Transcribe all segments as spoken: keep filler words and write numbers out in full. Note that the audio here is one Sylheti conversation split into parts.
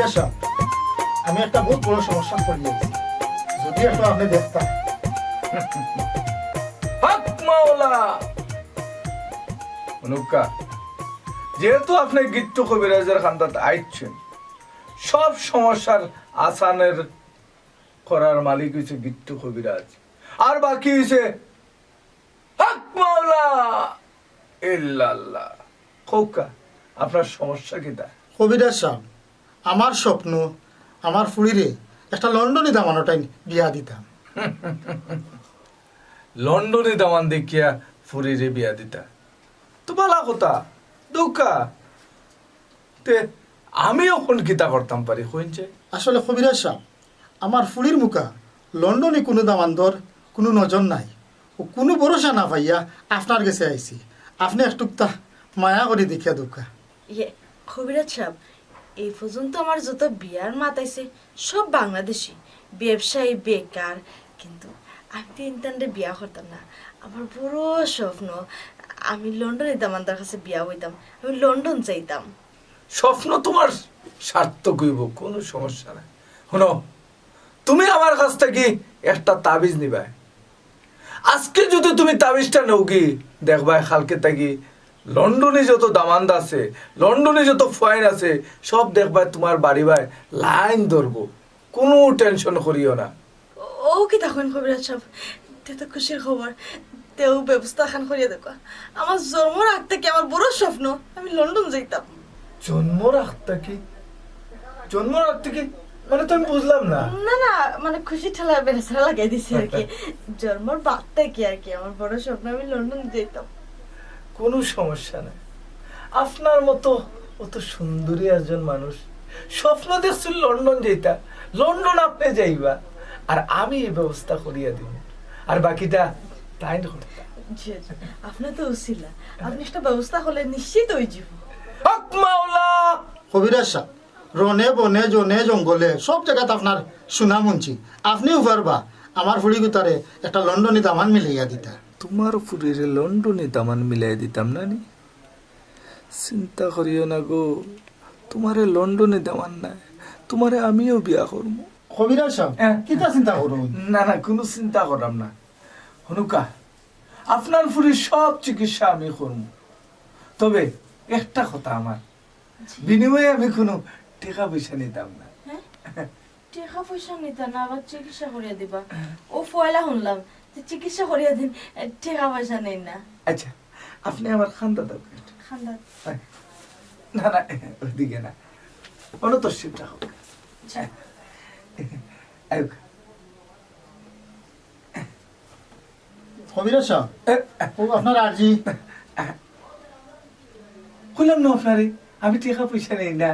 আচ্ছা, আমি একটা বহুত বড় সমস্যা পড়ি আছি, যদি একটু আপনি দেখতেন। হক মাওলা! অনুকা, যেহেতু আপনি গিট্টু কবিরাজর খান্দাত আইছেন, সব সমস্যার আসানের করার মালিক হইছে গিট্টু কবিরাজ, আর বাকি হইছে হক মাওলা ইল্লাল্লাহ। কউক্কা, আপনার সমস্যা কিতা? কবিরাজ সাব, আমার স্বপ্ন, আমার ফুড়িরে একটা লন্ডনি দামানর টাইন বিয়া দিতাম। লন্ডনি দামান দেখিয়া ফুড়িরে বিয়া দিতা? তো ভালা কথা, দেউক্কা। তে আমি অখন কিতা করতাম পারি, কইন চাই? আসলে কবিরাজ সাব, আমার ফুড়ির মুখা লন্ডনি কুনু দামান্দর কুনু নজর নাই। ও কুনু ভরসা না পাইয়া আপনার গেছে আইছি। আপনে একটুকটা মায়া করি দেখিয়া দেউক্কা। ইয়ে, কবিরাজ সাব, এই পর্যন্ত আমার যত বিয়ার মাত আইছে, সব বাংলাদেশি, ব্যবসায়ী, বেকার। কিন্তু আমি তো ইনতানরে বিয়া করতাম না। আমার বড় স্বপ্ন, আমি লন্ডনি দামান্দর কাছে বিয়া অইতাম, আমি লন্ডন যাইতাম। স্বপ্ন তুমার সার্থক অইবো, কুনু সমস্যা নাই। হুনো, তুমি আমার কাছ থাকি একটা তাবিজ নিবায়। আজকে যদি তুমি তাবিজটা নেওগি, দেখবায় কালকে থাকি লন্ডনি যত দামান্দ আছে, লন্ডনি যত ফুয়াইন আছে, সব দেখবায় তুমার বাড়ি বায় লাইন ধরবো। কুনু tension করিও না। ও কিতা কইন কবিরাজ সাব, তে তো খুশির খবর। তেউ ব্যবস্থা খান করিয়া দেউক্কা। আমার জন্মর আগ থাকি আমার বড় স্বপ্ন, আমি লন্ডন যাইতাম। জন্মর আগ থাকি? জন্মর আগ থাকি? মানে তো আমি বুঝলাম না। না, না, মানে খুশি ঠেলা বেড়াছেড়া লাগাই দিছি আর কি। জন্মর বাদ থাকি আর কি, আমার বড় স্বপ্ন আমি লন্ডন যাইতাম। কুনু সমস্যা নাই। আপনার মতো অত সুন্দরী একজন মানুষ, স্বপ্ন দেখছইন লন্ডন যাইতা, লন্ডন আপনে যাইবা, আর আমি এই ব্যবস্থা করিয়া দিমু, আর বাকিটা তাইন করতা। জি, জি। আপনে তো উছিলা, আপনে একটা ব্যবস্থা করলে নিশ্চিত অইযিবো। হক মাওলা! কবিরাজ সাব, রনে বনে জনে জঙ্গলে সব জাগাত আপনার সুনাম হুনছি। আপনেও পারবা আমার ফুড়ি গুতারে একটা লন্ডনি দামান মিলাইয়া দিতা। তুমার ফুড়িরে লন্ডনি দামান মিলাই দিতাম না নি? চিন্তা করিও না গো, তুমারে লন্ডনি দামান নায়, তুমারে আমিও বিয়া করমু। কবিরাজ সাব, হ্যাঁ। কিতা চিন্তা করইন? না, না, কুনু চিন্তা কররাম না। হুনুক্কা, আপনার ফুড়ির সব চিকিৎসা আমি করমু, তবে একটা কথা আমার, জি। বিনিময়ে আমি কুনু টেকা পয়সা নিতাম না। হ্যাঁ? টেকা পয়সা নিতা না, আবার চিকিৎসা করিয়া দিবা? ও পয়লা হুনলাম যে চিকিৎসা করিয়া দিন, টেকা পয়সা নেইন না। আচ্ছা, আপনে আমার খান্দা দেউক্কা। খান্দা? না, না, ওইদিকে না, অনো তশরিফ রাখো। আচ্ছা। আউক্কা। কবিরাজ সাব, এ, ও আপনার আরজি। কইলাম না আপনারে, আমি টেকা পয়সা নেই না।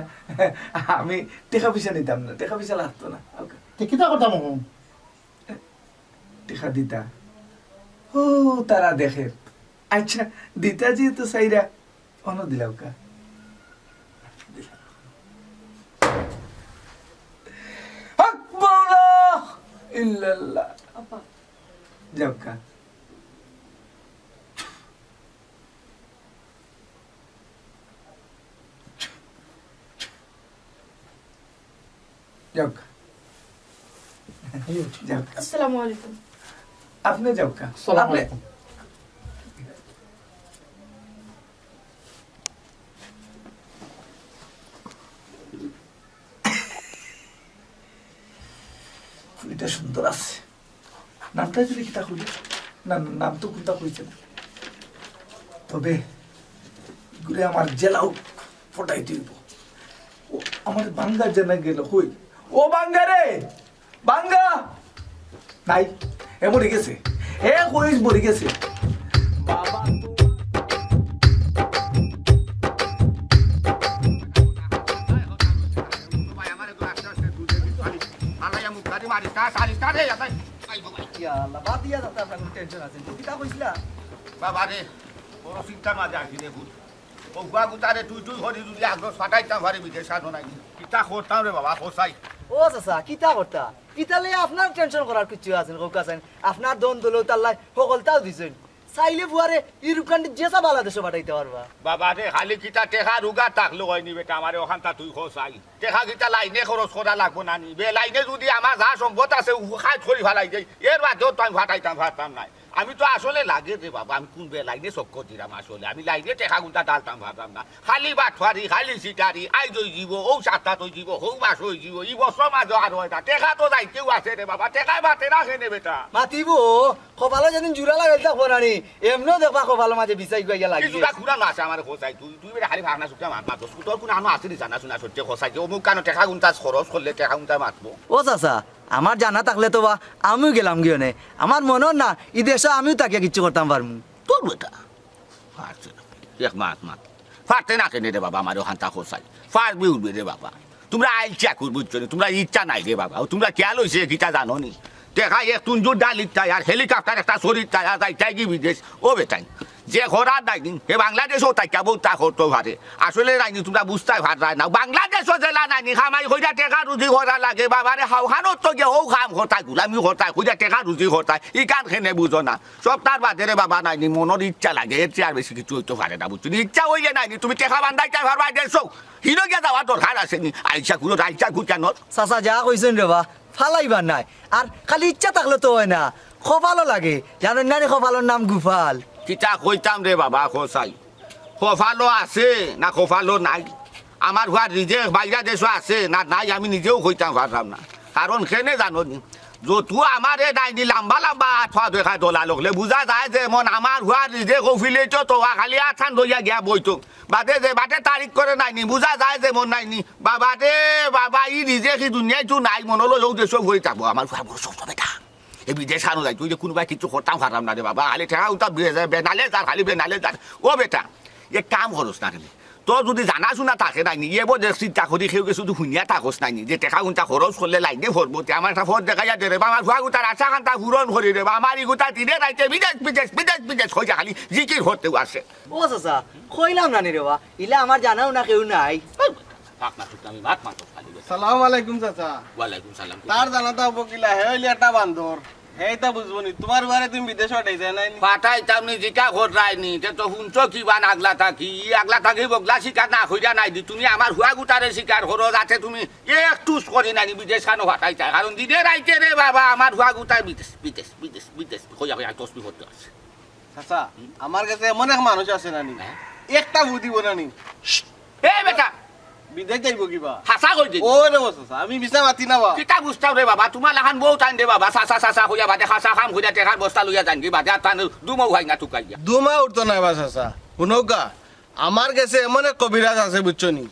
আমি টেকা পয়সা নিতাম না, টেকা পয়সা লাগতো না। আউক্কা। তে কিতা করতাম অখন? টেকা দিতা? ও, তারা দেখের। আচ্ছা, দিতা যেহেতু চাইরা, অনো দিলাউক্কা। হক মাওলা ইল্লাল্লাহ। আপা। যাউক্কা। যাউক্কা। যাউক্কা। আসসালামু আলাইকুম। আপনে যাউক্কা। আসসালামু আপনে আলাইকুম। ফুড়িটা সুন্দর আছে। নামটা যদি কিতা কইল? না, না, নাম তো কুনতা কইছে না। তবে ইগুরে আমার যেলাউ পটাইতে অইবো। ও, আমার বাঙ্গা জানা গেল কই? ও বাঙ্গা রে! বাঙ্গা! নাই, এ মরি গেছে। এ কইস মরি গেছে। বাবা তো ইয়া আল্লাহ, বাদ দিয়া যাতে আপনার কোনো টেনশন আছে। তো কিতা কইছিলা? বাবা রে, বড় চিন্তার মাঝে আছি রে পুত। ও গুয়া গুতারে তুই তুই করি যদি আগ্রহ ফাটাইতাম পারি বিদেশ আর নাই। কিতা করতাম রে বাবা, কোথায়? ও চাচা, কিতা করতা? কিতা লইয়া আপনার টেনশন করার কিচ্ছু আছে না, কউক্কা চাইন। আপনার ধন দৌলত আল্লায় হকলতাও দিছইন। চাইলে ফুয়ারে ইউরোপ কান্ট্রি যেসা বাংলাদেশো পাঠাইতা পারবা। বাবা রে, খালি কিতা টেকা রুগা থাকলে অয়নি বেটা, আমারে অখানতা তুই কও চাই। টেকা কিতা লাইনে খরচ করা লাগবো না নি? বেলাইনে যুদি আমার যা সম্পদ আছে, উ খাইজ করি ফালাই দেই, এর বাদেও তো আমি ফাটাইতাম পারতাম নায়। আমি তো আসলে লাগে রে বাবা, আমি কুন বেলাইনে চক্কর দিরাম আসলে? আমি লাইনে টেকা গুনতা ডালতাম পারতাম না। খালি বাটফারি, খালি চিটারি, আইজ অইযিবো, অউ সাপ্তাত অইযিবো, হউ মাসো অইযিবো, ই বছর মাঝে আর অয় না। টেকা তো যাইতেউ আছে রে বাবা, টেকায় মাতে না কেনে বেটা? মাতিবো, কপালো যেদিন জুড়া লাগাইল থাকবো না নি, এমনেও দেখবা কপালো মাঝে বিছাই গুয়াইয়া কি লাগি জুড়া গেছে। খুড়া না আছে আমার কও চাই, তুই, তুই বেটা খালি ফাকনা চুকনা মাত মাতস। তোর কুন আনো আছে নি জানা শুনা সত্যি কও চাই, অমুক কানো টেকা গুনতা খরচ করলে টেকা গুনতা মাতবো। ও চাচা, আমার জানা থাকলে তো বা আমিও গেলাম গিয়ে নে। আমার মনে অর না, ই দেশো আমিও থাকিয়া কিচ্ছু করতাম পারমু। তোর বেটা, পারছে না। এক মাত মাত। পারতে না কেনে রে বাবা, আমার অখানতা কও চাই। পারবি উঠবি রে বাবা। তুমরা আইল চাকুর বুঝছো নি, তুমরা ইচ্ছা নাই রে বাবা। অউ তুমরা খেয়াল অইছে, কিতা জানো নি? টেকা এক তুঞ্জুর ডাল ইত্তায় আর হেলিকপ্টার একটা চড়ি ইত্তায় আর যাইতায় গি বিদেশ। ও বেটাইন, যে করার নাইনি, হে বাংলাদেশো থাকিয়া বউতা করতো পারে। আসলে নাইনি, তুমরা বুঝতায় পাররায় না। বাংলাদেশো যেলা নাইনি, কামাই কইরা টেকা রুজি করা লাগে, বাবারে হাওখানোত তো গিয়া অউ কাম করতায়, গুলামি করতায়, কইরা টেকা রুজি করতায়, ইখান কেনে বুঝো না। সবতার বাদে রে বাবা নাইনি, মনর ইচ্ছা লাগে, এর চেয়ে আর বেশি কিচ্ছু অইতো পারে না, বুঝছো নি? ইচ্ছা অইলে নাইনি, তুমি টেকা বান্ধাইতায় পারবায় দেশো। হিনো গিয়া যাওয়ার দরকার আছে নি? আইল চাকুর, আইল চাকুর কেনে? চাচা যা কইছইন রে বা, ফালাইবার নায়। আর খালি ইচ্ছা থাকলে তো অয় না, কপালও লাগে। জানইন না নি কপালর নাম গুফাল? কিতা কইতাম রে বাবা, কও চাই। কপালও আছে না কপালও নাই? আমার ফুয়ার রিজেক বাইরা দেশো আছে না নাই, আমি নিজেও কইতাম পাররাম না। কারণ কেনে জানো নি, যতু আমারে নাইনি লাম্বা লাম্বা আত ফাও দেখায় দলা লগলে, বুঝা যায় যেমন আমার ফুয়ার রিজেক অউ ফিলেইতো তো খালি আতখান লইয়া গিয়া বইতো। বাদে যে বাটে তারিখ করে নাইনি, বুঝা যায় যেমন নাইনি। বাবা রে বাবা, ই রিজেক ই দুনিয়াত তো নাই, মনো লই অউ দেশো পড়ি থাকবো। আমার ফুয়া বড় শক্ত বেটা। ই বিদেশ খানো যাইতো, অউ যে কুনুবায় কিচ্ছু করতাম পাররাম না রে বাবা। খালি টেকা উতা বে-, বেনালে যার, খালি বেনালে যার। ও বেটা, এক কাম করস না কেনে? তোর যুদি জানা শুনা থাকে নাইনি, এ বো দেখ চিন্তা করি কেউ কিছু তো হুনিয়া থাকস নাইনি, যে টেকা গুনতা খরচ করলে লাইনে পড়বো, তে আমার একটা পথ দেখাইয়া দে রে বা, আমার ফুয়া গুতার আশা খান্তা পূরণ করি রে বা, আমার ইগুতা দিনে রাইতে বিদেশ, বিদেশ, বিদেশ, বিদেশ কইয়া খালি জিকির করতেউ আছে। ও চাচা, কইলাম না নি রে বা, ইলা আমার জানাও না কেউ নাই। থাক না, চুপ, আমি মাত মাতো খালি বেটা। সালাম আলাইকুম চাচা। ওয়ালাইকুম সালাম। তার জানাতা অইবো কিলা, হে অইলে একটা বান্দর। হে ইতা বুঝবো নি, তুমার ফুয়ারে তুমি বিদেশ পাঠাইতায় নায় নি? পাঠাইতাম নি, জিকা কররায় নি, তে তো হুনছো কিবা আগলা থাকি, ই আগলা থাকি বগলা শিকার না কইরা নায় দি, তুমি আমার ফুয়া গুতারে শিকার করো, যাতে তুমি এক টুস করি নায় নি বিদেশ খানো পাঠাইতায়, কারণ দিনে রাইতে রে বাবা আমার ফুয়া গুতায় বিদেশ, বিদেশ, বিদেশ, বিদেশ কইয়া কইয়া তসবি পড়তে আছে। চাচা, আমার গেছে এমন এক মানুষ আছে না নি, হ্যাঁ? একটা ফু দিবো না নি। এ বেটা, বিদেশ যাইবো কিবা? হাছা কই দিন। ও রে ও চাচা, আমি মিছা মাতি না বা। কিতা বুঝতাম রে বাবা, তুমার লাখান বউত আইন রে বাবা, চাচা, চাচা কইয়া বাদে হাছা কাম কইরা টেকার বস্তা লইয়া যাইন গি বাদে, আর তান দুমা উহাই না তুকাইয়া। দুমা উঠতো না বা চাচা। হুনউক্কা, আমার গেছে এমন এক কবিরাজ আছে বুঝছো নি,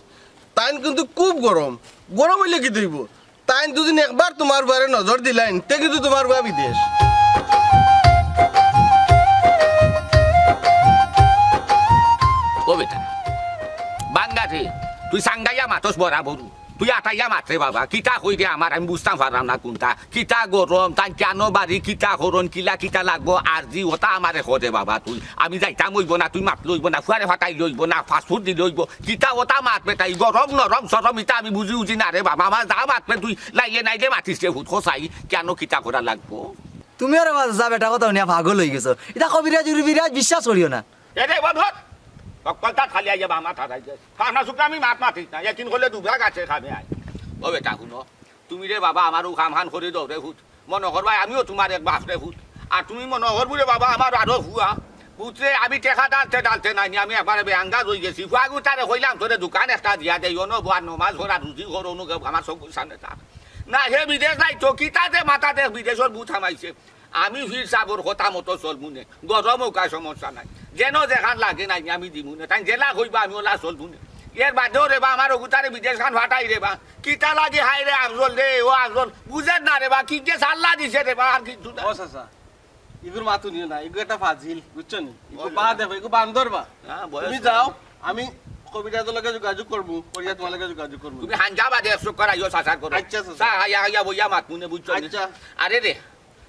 তাইন কিন্তু খুব গরম। গরম অইলে কিতা অইবো? তাইন যুদি একবার তুমার ফুয়ারে নজর দিলাইন, তে কিন্তু তুমার ফুয়া বিদেশ। ও বেটা, বাঙ্গারে, তুই সাঙ্গাইয়া মাতস বরাবর, তুই আটাইয়া মাত রে বাবা, কিতা কইরে আমার, আমি বুঝতাম পাররাম না কুনটা, কিতা গরম, তাইন কেনে বাড়ি, কিতা করইন, কিলা কিতা লাগবো, আর জি ওটা আমারে কও রে বাবা তুই, আমি যাইতাম অইবো না, তুই মাতলে অইবো না, ফুয়ারে ফাটাইলে অইবো না, ফাসফুট দিলে অইবো, কিতা ওটা মাত বেটা, ই গরম নরম সরম ইতা আমি বুঝি উজি না রে বাবা, আমার যা মাতবে তুই লাইলে নাইলে মাতিস রে ফুত, কও চাই, কেনে কিতা করা লাগবো? তুমিও রে বাবা, যা বেটা কথা হুনিয়া পাগল অইগেছো। ইতা কবিরাজ উরবিরাজ বিশ্বাস করিও না। এ রে বন্ধু, হক্কলতা খালি আইয়া বা আমার থাকাই যায়। ফানা শুকনা আমি মাত মাতিস না, একিন করলে দুবরা গাছে খাবে আয়। ও বেটা হুনো, তুমি রে বাবা আমার অউ কামখান করি দেও রে ফুত। মনো করবায় আমিও তুমার এক বাপ রে ফুত। আর তুমি মনো করবো রে বাবা আমার আরো ফুয়া। পুত্রে, আমি টেকা ডালতে ডালতে নাইনি, আমি একবারে বেআঙ্গাজ অইগেছি। ফুয়া গুতারে কইলাম, "তোরে দোকান একটা দিয়া দেই, অনো বও আর নমাজ পড় আর রুজি কর, অনো গেও আমার চউখর সামনে থাক।" না, হে বিদেশ যাইতো, কিতা যে মাথাত এক বিদেশর ভূত হামাইছে। আমি পীর সাবর কথা মতো চলমুনে, গরম অউক্কা সমস্যা নাই, যেন যেখান লাগে নাইনি আমি দিমুনে, তাইন যেলা কইবা আমি ওলা চলমুনে। এর বাদেও রে বা আমার অগুতারে বিদেশ খান ফাটাই রে বা, কিতা লাগি হায় রে আফজল রে, ও আফজল, বুঝের না রে বা, কি যে সাল্লা দিছে রে বা, আর কিচ্ছু না। ও চাচা, ইগুর মাত হুনিও না, ইগু একটা ফাজিল, বুঝছো নি? ইগু ওই বা দেখো, ইগু বান্দর বা। হ্যাঁ, বয়স তুমি হয়েছে। যাও, আমি কবিরাজর লগে যোগাযোগ করমু, করিয়া তুমার লগে যোগাযোগ করমু। তুমি হাঞ্জা বাদে এক চক্কর আইও, চাচার করো। আচ্ছা, চাচা। চা, আইয়া, আইয়া বইয়া মাত মুনে, বুঝছো নি? আচ্ছা। আরে রে,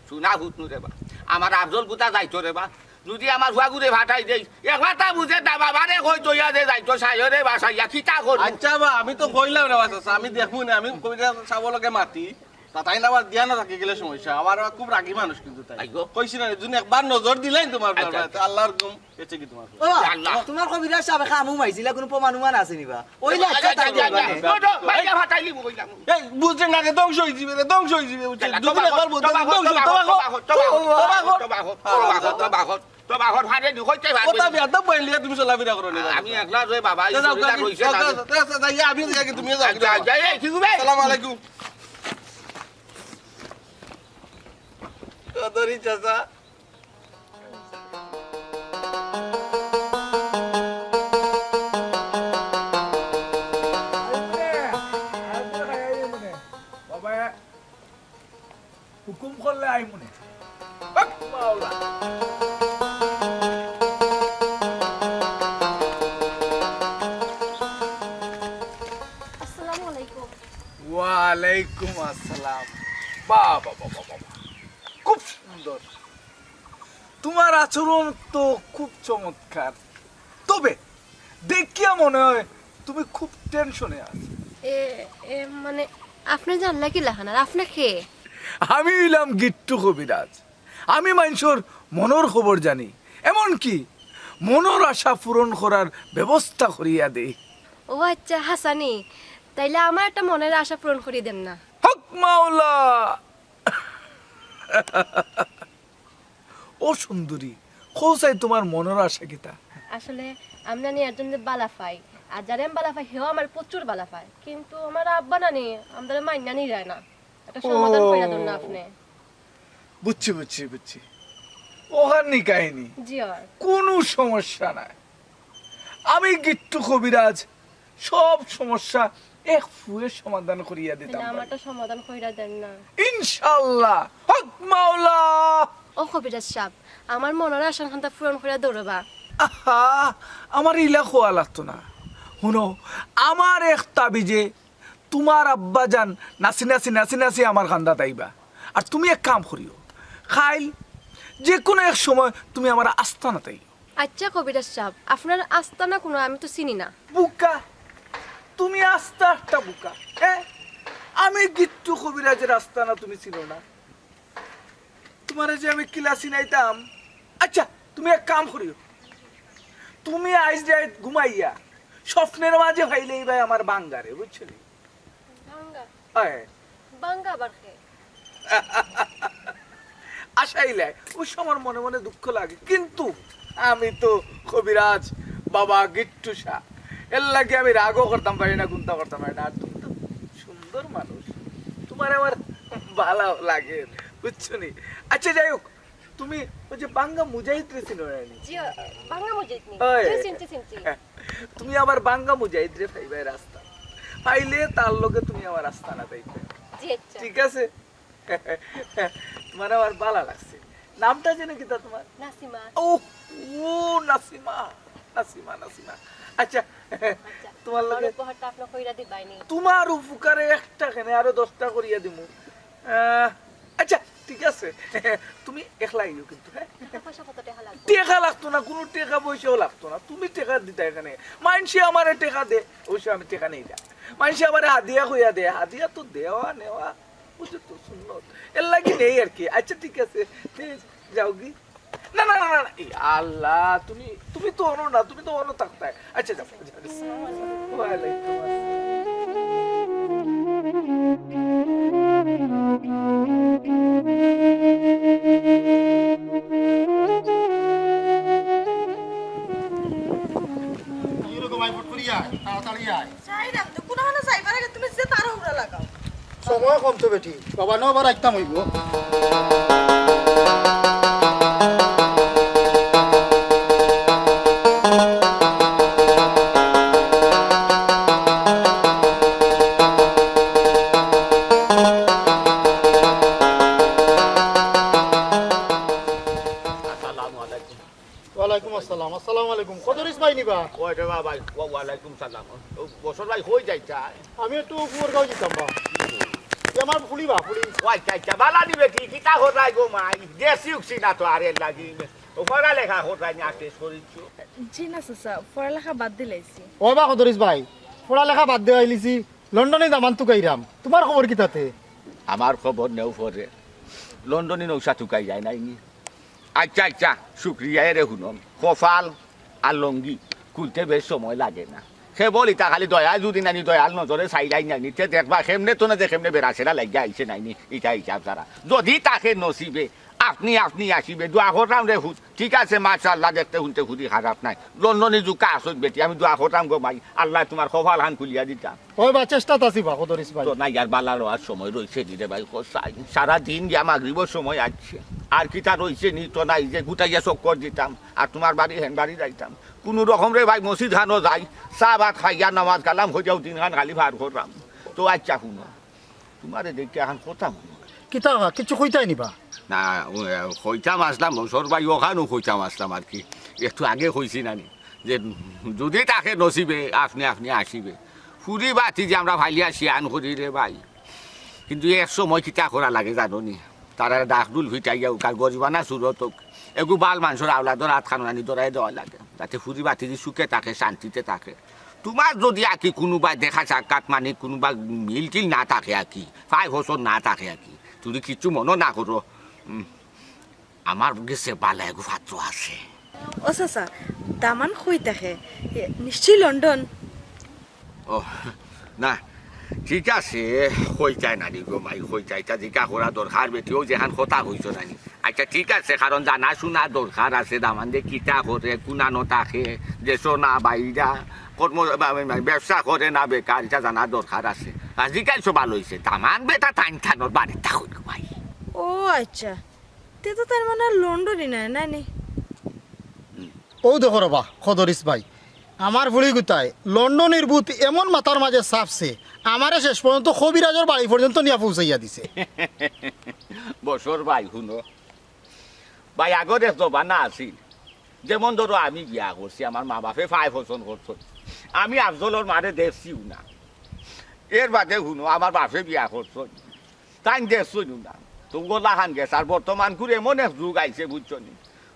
শুনা হুতনু রে বা। আমার আফজল গুতা যাইতো রে বা। যদি আমার ফুয়া গুরে ফাটাই দেই, এক মাথা বুঝে না বাবারে কই তইয়া দে যাইতো, সায়রে বা সাইয়া, কিতা করবো? আচ্ছা বা, আমি তো কইলাম রে বা, চাচা, আমি দেখমু না, আমি কবিরাজ সাবর লগে মাতি। তা তাইন আবার ধ্যানো থাকি গেলে সমস্যা। আবার আবার খুব রাগী মানুষ কিন্তু তাইন। আইগো। কইছি না, যদি একবার নজর দিলাইন তুমার আচ্ছা, ব্যাপারে, আচ্ছা। আল্লাহর হুকুম গেছে কি তুমার? ও, ইয়া আল্লাহ। তুমার কবিরাজ সাবে কামু মাইছিলা, কুনু প্রমাণ উমান আছে নি বা? ওই লেখা তাই আচ্ছা, বলবা আচ্ছা, নে। আচ্ছা। ওঠো, বাইরে ফাটাইলি বই না। এই, বুঝলে না রে, ধ্বংস হয়ে যাবে রে, ধ্বংস হয়ে যাবে, বুঝলি? তবা দুদিন কর, একবার বলতে তবা কর, ধ্বংস, তবা কর, তবা কর, তবা কর, তবা কর, তবা কর, তবা কর, তবা কর, তবা কর, ফারে দি কইতে পারবে কথা না। বেয়াদব বইলিয়া তুমি চলাফেরা করো না। আমি একলা রই বাবা, এই যাও, শরীরটা যাও, রইছে যাও, না। যাও, যাও, যাও, যাও, আমি যাই, তুমি যাও, আচ্ছা, যাও। যাই, এই, কি হবে? সালাম আলাইকুম। কদরি চাচা। বাবা, হুকুম করলে আইমুনে। হক মাওলা। আসসালামু আলাইকুম। ওয়ালাইকুম আসসালাম। বাহ, বাহ, বাহ, বাহ, বাহ। খুব সুন্দর। তুমার আচরণ তো খুব চমৎকার। তবে দেখিয়া মনে হয় তুমি খুব টেনশনে আছো। এ, এ, মানে, আপনে জানলা কিলাখান? আর আপনে কে? আমি অইলাম গিট্টু কবিরাজ। আমি মানষর মনর খবর জানি, এমনকি মনর আশা পূরণ করার ব্যবস্থা করিয়া দেই। ও আচ্ছা, হাছানি, তাইলে আমার একটা মনের আশা পূরণ করি দেন না। হক মাওলা। ও সুন্দরী, কও চাই তুমার মনর আশা কিতা? আসলে, আমি নানি একজনরে বালা পাই, আর যারে আমি বালা পাই, হেও আমারে প্রচুর বালা পায়, কিন্তু আমার আব্বা নানি আমারে মাইন্না নি যায় না। একটা সমাধান কইরা দেন না আপনে। বুঝছি, বুঝছি, বুঝছি। ওখানই কাহিনী। জি, আর। কুনু সমস্যা নাই। আমি গিট্টু কবিরাজ সব সমস্যা এক ফুয়ে সমাধান করিয়া দিতাম তাইলে পারি। আমারটা সমাধান কইরা দেন না। ইনশাআল্লাহ। হক মাওলা। ও কবিরাজ সাব, আমার মনর আশাখানতা পূরণ করিয়া দেউরবা। আহা, আমার ইলা কওয়া লাগতো না। হুনো, আমার এক তাবিজে তুমার আব্বাজান নাচি নাচি, নাচি নাচি আমার কান্দাত আইবা। আর তুমি এক কাম করিও, কাইল যে কুনু এক সময় তুমি আমার আস্তানাত আইও। আচ্ছা কবিরাজ সাব, আপনার আস্তানা কুনু আমি তো চিনি না। বুকা, তুমি আস্তা একটা বুকা। হ্যাঁ, আমি গিট্টু কবিরাজর আস্তানা তুমি চিনো না? তুমারে যে আমি কিলা চিনাইতাম। আচ্ছা, তুমি এক কাম করিও, তুমি আইজ রাইত ঘুমাইয়া স্বপ্নর মাঝে পাইলেই ভাই আমার বাঙ্গারে, বুঝছো নি? বাঙ্গা? হ্যাঁ। বাঙ্গা আবার কে? আশাইলে, ওই সময় মনে মনে দুঃখ লাগে, কিন্তু আমি তো কবিরাজ বাবা গিট্টু শাহ, এর লাগি আমি রাগও করতাম পারি না, কুন্তা করতাম পারি না। আর তুমি তো সুন্দর মানুষ, তুমার আমার ভালা লাগে, বুঝছো নি? আচ্ছা, যাই হোক, তুমি ওই যে বাঙ্গা মুজাহিদরে চিনো না নি? জি, বাঙ্গা মুজাহিদ নি? ওই। জি, চিনছি, চিনছি। তুমি আবার বাঙ্গা মুজাহিদরে পাইবায় রাস্তা, পাইলে তার লগে তুমি আমার আস্তানাত আইবায়। জি, আচ্ছা। ঠিক আছে? তুমার আমার ভালা লাগছে। নামটা যেন কিতা তুমার? নাসিমা। ও, ও, নাসিমা, নাসিমা, নাসিমা। আচ্ছা, আচ্ছা, তুমার আমার লগে উপকারটা আপনে কইরা দিবায়নি। তুমার উপকারে একটা কেনে, আরো দশটা করিয়া দিমু। আহ, আচ্ছা, ঠিক আছে। তুমি একলা আইও কিন্তু, হ্যাঁ? টেকা পয়সা কত টেকা লাগবো? টেকা লাগতো না, কুনু টেকা পয়সাও লাগতো না। তুমি টেকা দিতায় কেনে? মাইনষে আমারে টেকা দে, অবশ্য আমি টেকা নেই না। মাইনষে আমারে হাদিয়া কইয়া দে, হাদিয়া তো দেওয়া নেওয়া, বুঝছো তো, সুন্নত। এর লাগি নেই আর কি। আচ্ছা, ঠিক আছে, তে যাওগি। না, না, না, না, না। এই আল্লাহ, তুমি, তুমি তো অনো না, তুমি তো অনো থাকতায়। আচ্ছা, যাও, যাও। ওয়ালাইকুম আসসালাম। এই রকম আয়, ফট করিয়া, তাড়াতাড়ি আয়। যাইরাম তো, কুনুখানো যাইবার আগে তুমি যে তাড়াহুড়া লাগাও। সময় কম তো বেটি। বাবা, নবার আইতাম অইবো। আসসালামু আলাইকুম। ওয়ালাইকুম আসসালাম। আসসালামু আলাইকুম। কদরিস ভাই নি বা? ওই রে বাবা, ওয়া-, ওয়ালাইকুম সালাম। ও, বসর ভাই, কই যাইতায়? আমি একটু ফুয়ারগাঁও যাইতাম বা। এ আমার ফুলি বা, ফুলি। ও আচ্ছা, আচ্ছা, বালা নি বেটি, কিতা কররায় গো মাই? দেশি উকছি না তো আর এর লাগি। ও পড়ালেখা কররায় নি, আর শেষ করিছো? জি না চাচা, পড়ালেখা বাদ দিলাইছি। ও বা কদরিস ভাই, পড়ালেখা বাদ দিয়া আইলিছি, লন্ডনে দামান তুকাইরাম। তুমার খবর কিতা তে? আমার খবর নেও পরে। লন্ডনি নৌশা তুকাই যায় নাইনি? আচ্ছা, আচ্ছা, শুক্রিয়া। এরে হুনো, কপাল আর লঙ্গি খুলতে বেশ সময় লাগে না। কেবল ইতা খালি দয়া যদি নানি, দয়াল নজরে চাইলাই নানি, তে দেখবা কেমনে তো না যে কেমনে বেড়াছেড়া লাগিয়া আইছে নাইনি, ইটা হিসাব ছাড়া। যদি থাকে নসিবে, আপনি আপনি আসিবে, দোয়া করলাম রে ফুত। ঠিক আছে, মাশাআল্লাহ, দেখতে হুনতে খুবই খারাপ নাই। লন্ডনি জুকা আসত বেটি, আমি দোয়া করলাম গো মাই, আল্লাহ তোমার কপাল খান খুলিয়া দিতাম। ওই বা, চেষ্টাত আছি বা, কদরিস ভাই। তো না, ইয়ার বালা লওয়ার সময় রইছে নি রে ভাই, কসাই। সারা দিন গিয়া মাগরিবর সময় আইছে। আর কিতা রইছে নি তো নাই যে গুটাইয়া চক্কর দিতাম, আর তোমার বাড়ি হেন বাড়ি যাইতাম। কুনু রকম রে ভাই, মসজিদ খানো যাই, চা ভাত খাইয়া নামাজ কালাম হইয়াও দিন খান খালি পার করলাম। তো আচ্ছা হুনো, তোমারে দেখি এখন কথা মনে হয়। কিতা, কিছু কইতায় নি বা? না, ও, এ, কইতাম আসলাম, বছর ভাই, ওখানেও কইতাম আসলাম আর কি। একটু আগে কইছি নানি, যে যদি থাকে নসিবে, আপনি, আপনি আসিবে। ফুরি বাতি যে আমরা ফালিয়া শিয়ান করি রে ভাই। কিন্তু এক সময় কিতা করা লাগে জানো নি? তারা ডাকডুল ফিটাইয়া উকার গরিবানা সুরত হোক, এগু বাল মানষর আওলাদর আত খানো নানি ধরাই দেওয়া লাগে, যাতে ফুরি বাতি যে সুখে থাকে, শান্তিতে থাকে। তোমার যদি আকি কুনুবা দেখা সাক্ষাৎ মানে কুনুবা মিল টিল না থাকে আকি, ফাই ফসল না থাকে আকি, তুমি কিচ্ছু মনো না করো। উম, আমার গেছে বালা এগু পাত্র আছে। ও চাচা, দামান কই থাকে? এ, নিশ্চয়ই লন্ডন। ও, না, ঠিক আছে, কইতায় নানি গো মাই, কইতায়, ইতা জিকা করা দরকার বেটি, ও যেখান কথা কইছো নানি। আচ্ছা, ঠিক আছে, কারণ জানা শুনা দরকার আছে, দামান্দে কিতা করে, কুনানো থাকে, দেশো না বাইরা, কর্ম, বা, বা, ব্যবসা করে না বেকার, ইটা জানা দরকার আছে। আর জিকাইছো ভালা অইছে, দামান বেটা তাইন থানোর বাড়িত থাকইন গো মাই। ও আচ্ছা, তে তো তার মানে আর লন্ডনই নায়, নানি? ও দেখো রে বা, কদরিস ভাই, আমার ফুড়ি গুতায় লন্ডনির ভূত এমন মাথার মাঝে চাপছে, আমারে শেষ পর্যন্ত কবিরাজর বাড়ি পর্যন্ত নিয়া পৌঁছাইয়া দিছে। বছর ভাই, হুনো, ভাই, আগর এক জমানা আছিল, যেমন ধরো আমি বিয়া করছি, আমার মা বাপে ফাই পছন্দ করতো, আমি আফজলর মারে দেখছিও না। এর বাদে হুনো, আমার বাপে বিয়া করতো, তাইন দেখছইন না, তো গলা খান গেছে। আর বর্তমান কুর এমন এক যুগ আইছে, বুঝছো নি?